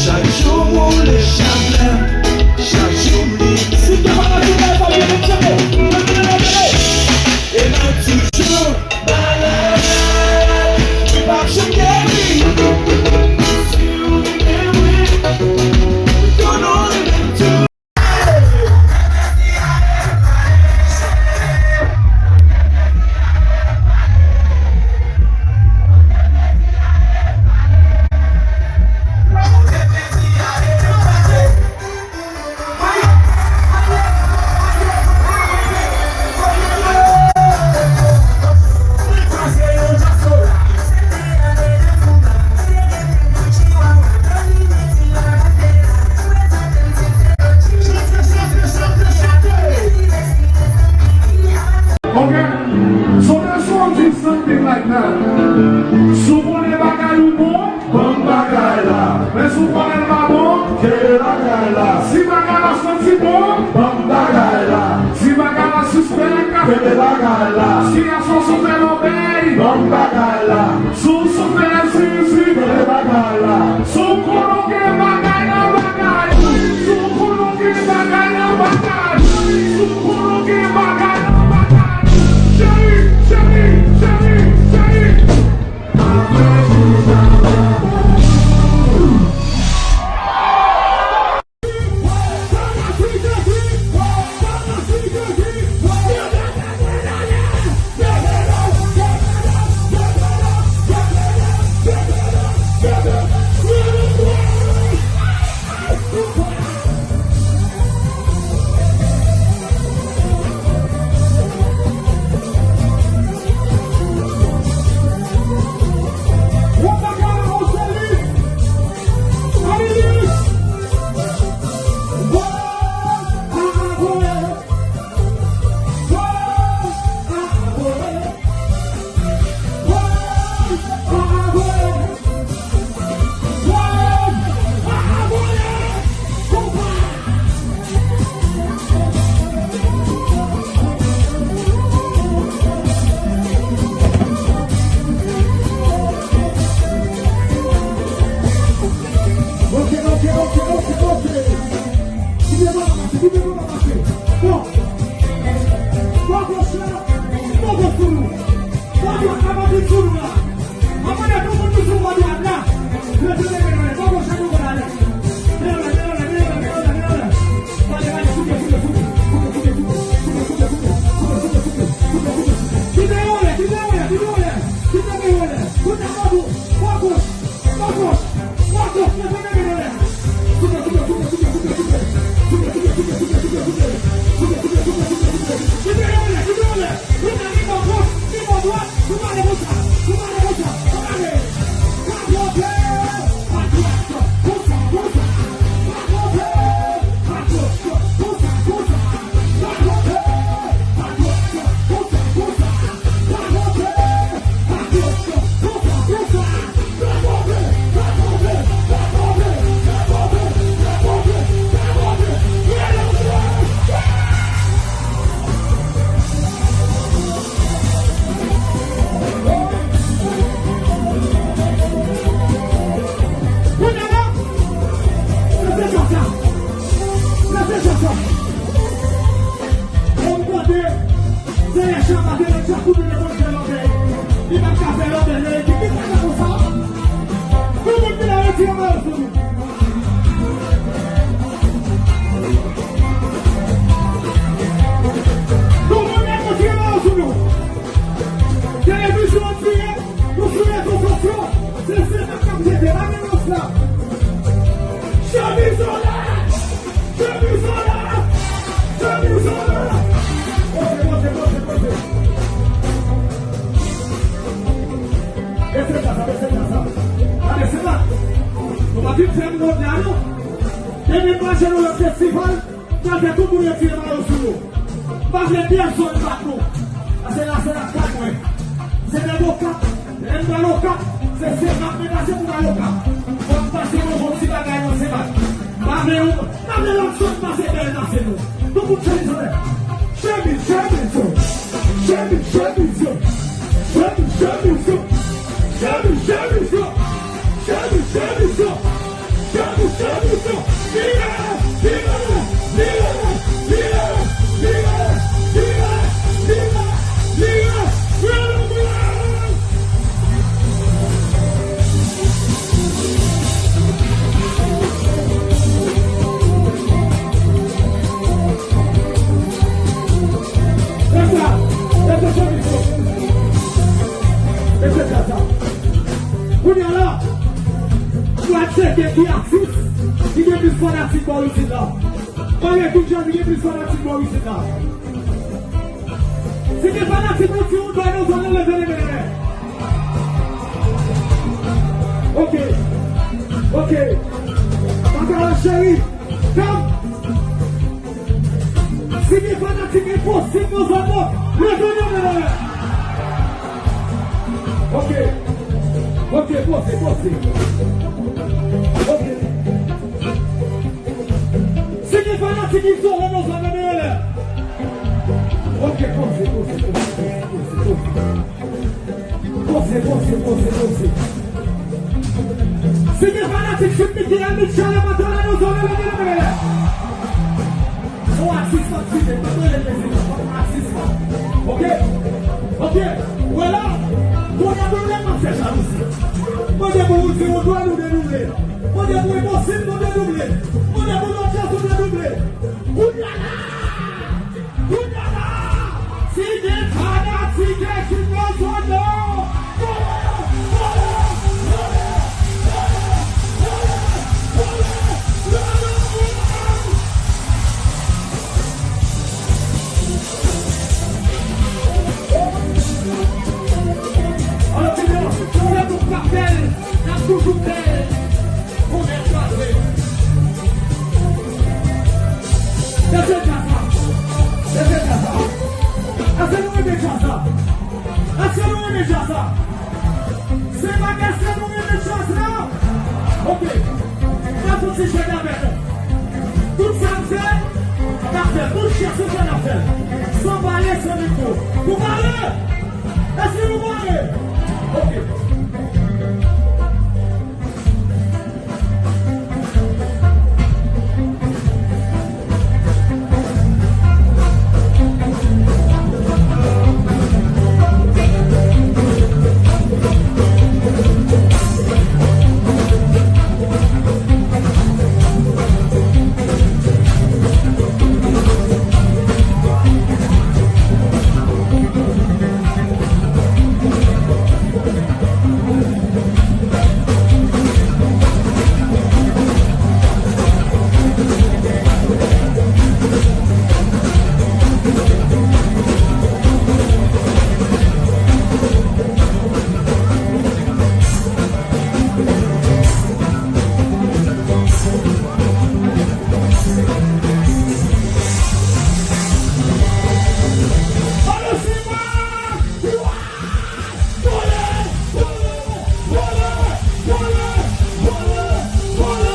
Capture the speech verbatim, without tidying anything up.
Chak jou m woule, chak lè, chak jou m li. Si ke fanatik la, sa byen chante. Chante la, chante. E m ap toujou malad. Li p ap janm geri. Si w renmen mwen, konnen w renmen m tou. Ok? So that's what do something like that. Si w konnen bagay ou bon, ban m bagay la. Men si w konnen l pa bon, kenbe bagay la. Si bagay la santi bon, ban m bagay la. Si bagay la sispèk, kenbe bagay la. Si gason sou fè lòbèy, ban m bagay la. Si w sou fè zizi, kenbe bagay la. Si w konnen w gen bagay nan bagay ou. Si w konnen w gen bagay nan bagay ou. Si w konnen w gen bagay nan bagay ou. Cheri, cheri, cheri, cheri. Nou pa vin fè m wont la, non. Demen m pral jwe nan lòt festival, m pral fè tout moun retire mayo sou yo. M pa vle pèsonn bat nou. Paske la, se la k mwen. Se nèg Okap. Lè m pral Okap, se Senmak mwen pase pou m al Okap. Fò m pase yon bon ti bagay nan Senmak. M pa vle yon, m pa vle lòt zòn pase bèl pase nou. Tout moun chemize anlè. Chemize, chemize. Chemize, chemize. Chemize, chemize. Chemize, chemize. Chemize, chemize. Vire, vire, vire, vire, vire, vire, vire, vire, vire. Kounye a la, nou al tcheke ki atis ki gen plis fanatik bò isit la. Konnen ki jan ki gen plis fanatik bò isit la. Si gen fanatik ou di ou dwe nou zòn nan, leve men nou anlè. Ok. Ok. Papa la cheri. Come. Si gen fanatik Enposib nan zòn nan, leve men nou anlè. Ok. Ok, poze, poze. Ok. Si gen fanatik Izole nan zòn nan, leve men nou anlè. Ok, poze, poze, poze, poze, poze, poze. Poze, poze, poze, poze. Si gen fanatik Sweet Micky, Elmith Charles, Madonna nan zòn nan, leve men nou anlè. Yon atis m ap site, m pa t rele prezidan, yon atis la. Ok? Ok? Ou wè la? Kounye a nou lè m ap fè jalouzi. Mande pou ou di ou dwe nou dedouble. Mande pou Enposib nou dedouble. Mande pou lòt jazz nou dedouble. Kounye a la! Kounye a la! Si gen fanatik Enjin nan zòn nan, vole, vole, vole, vole, vole, vole, vole, vole. Alò, kounye a, se nou k ap bèl, n ap toujou bèl. Konnen kraze. Leve djaz la. Leve djaz la. Èske nou renmen djaz la? Èske nou renmen djaz la? Senmak, èske nou renmen djaz la? Ok. N ap fè yon ti jwèt avè nou. Tout sa n fè, n ap fè. Tout jès nou fè, n ap fè. San pale, san mikwo. Nou pare? Èske nou pare? Ok.